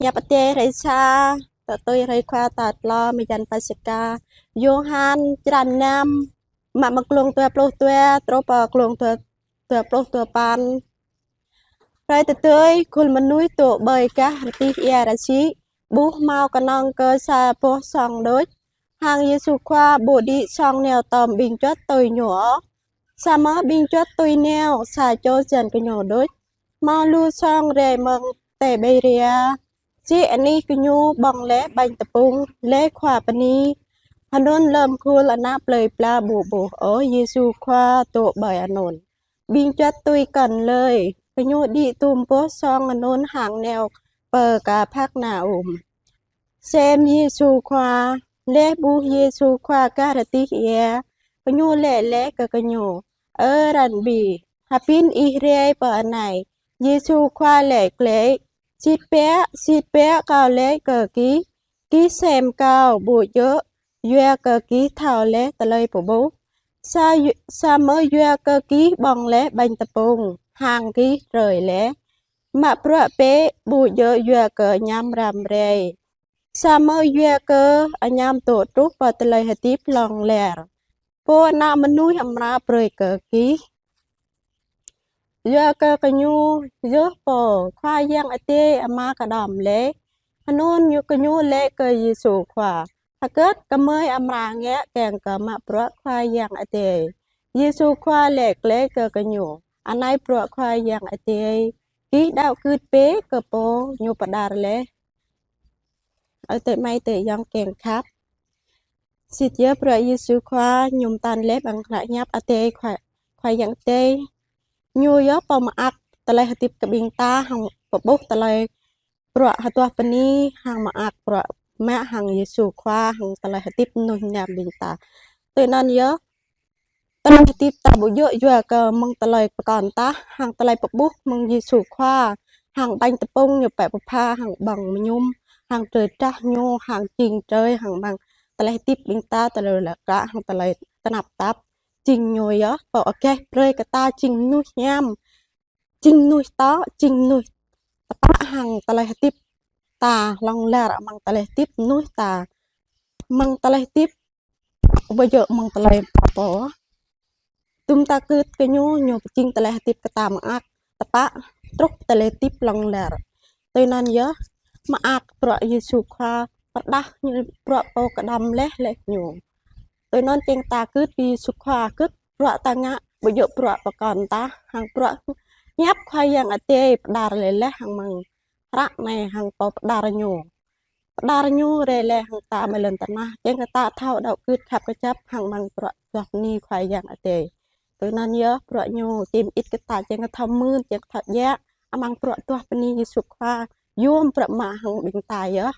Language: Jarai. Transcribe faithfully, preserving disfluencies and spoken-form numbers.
Hiăp Adai hrơi sa, tơdơi hrơi Khua tal klâo mơyăn Paskha. Yôhan črăn năm, mă mơ̆ng klông dua pluh dua truh pơ klông dua, dua pluh dua păn. Hrơi tơdơi, khul mơnuih dŏ ƀơi gah rơdih ia rơsĭ, ƀuh hmâo kơnơ̆ng kơ sa boh song đôč. Hăng Yêsu Khua ƀu đĭ song nao tơm ƀing juăt tui Ñu ôh. Samơ̆ ƀing juăt tui nao sa čô jăn gơñu đôč. Hmâo lu song rai mơ̆ng Tiberia, jĕ anih gơñu ƀơ̆ng laih ƀañ tơpŭng, laih khua bơni. Anŭn lơ̆m khul ană plơi pla ƀu ƀuh ôh Yêsu Khua dŏ ƀơi anŭn, ƀing juăt tui kơnlơi, gơñu đĭ dŭm boh song anŭn hăng nao pơ Kapharnaum sem Yêsu Khua. Laih ƀuh Yêsu Khua gah rơdih ia, gơñu laĭ laih kơ gơñu: "Ơ Rabbi, hơbĭn Ih rai pơ anai?" Yêsu Khua laĭ glaĭ: "Sĭt biă, sĭt biă Kâo laĭ kơ gih, gih sem Kâo ƀu djơ̆ yua kơ gih thâo laih tơlơi pơƀuh, sa-, samơ̆ yua kơ gih ƀơ̆ng laih ƀañ tơpŭng, hăng gih drơi laih. Mă bruă bĕ ƀu djơ̆ yua kơ añăm răm rai, samơ̆ yua kơ añăm dŏ truh pơ tơlơi hơdip hlŏng lar, Pô Ană Mơnuih amra brơi kơ gih." Yua kơ gơñu yơh pô Khua Yang Adai Ama kơđŏm laih, anŭn ñu, gơñu laĭ kơ Yêsu Khua: "Hơgĕt gơmơi amra ngă kiăng kơ mă bruă Khua Yang Adai?" Yêsu Khua laĭ glaĭ kơ gơñu: "Anai bruă Khua Yang Adai: gih đaŏ gưt bĕ kơ Pô Ñu pơđar laih." Ơ adơi amai adơi ayŏng kiăng khăp, sĭt yơh bruă Yêsu Khua Ñu mơtăn laih ƀơi hră Hiăp Adai Khua, Khua Yang Adai. Ñu yơh pô mơak tơlơi hơdip kơ ƀing ta hăng pơƀuh tơlơi bruă hơduah bơni hăng mơak bruă mă hăng Yêsu Khua hăng tơlơi hơdip mơnuih mơnam ƀing ta. Tui anŭn yơh, tơlơi hơdip ta ƀu djơ̆ yua kơ mơ̆ng tơlơi pơkŏn tah, hăng tơlơi pơƀuh mơ̆ng Yêsu Khua, hăng ƀañ tơpŭng Ñu pĕ pơpha, hăng ƀơ̆ng mơñum, hăng drơi drah Ñu, hăng jing drơi, hăng mơ̆ng tơlơi hơdip ƀing ta, tơlơi lăk lă, hăng tơlơi tơnap tap. Jing Ñu yơh pô agaih brơi kơ ta jing mơnuih hiam, jing mơnuih tŏ, jing mơnuih tơpă hăng tơlơi hơdip ta hlŏng lar amăng tơlơi hơdip mơnuih ta, amăng tơlơi hơdip ƀu djơ̆ mơ̆ng tơlơi pơpă. Dŭm ta gưt kơ Ñu, Ñu pơjing tơlơi hơdip kơ ta mơak, tơpă, truh tơlơi hơdip hlŏng lar. Tui anŭn yơh, mơak bruă Yêsu Khua, pơrơđah Ñu bruă pô kơđŏm laih laih Ñu. Tui anŭn kiăng ta gưt kơ Yêsu Khua, gưt bruă ta ngă ƀu djơ̆ bruă pơkŏn tah, hăng bruă Hiăp Khua Yang Adai pơđar laih laih hăng mơ̆ng hră anai hăng pô pơđar Ñu. Pơđar Ñu rai laih hăng ta ƀơi lŏn tơnah, kiăng kơ ta thâo đaŏ gưt khăp kơjăp hăng mơ̆ng bruă duah bơni Khua Yang Adai. Tui anŭn yơh bruă Ñu či mơit kơ ta kiăng kơ thâo mưn, kiăng kơ thâo djă̱ amăng bruă duah bơni Yêsu Khua, yôm bruă mă hăng ƀing ta yơh.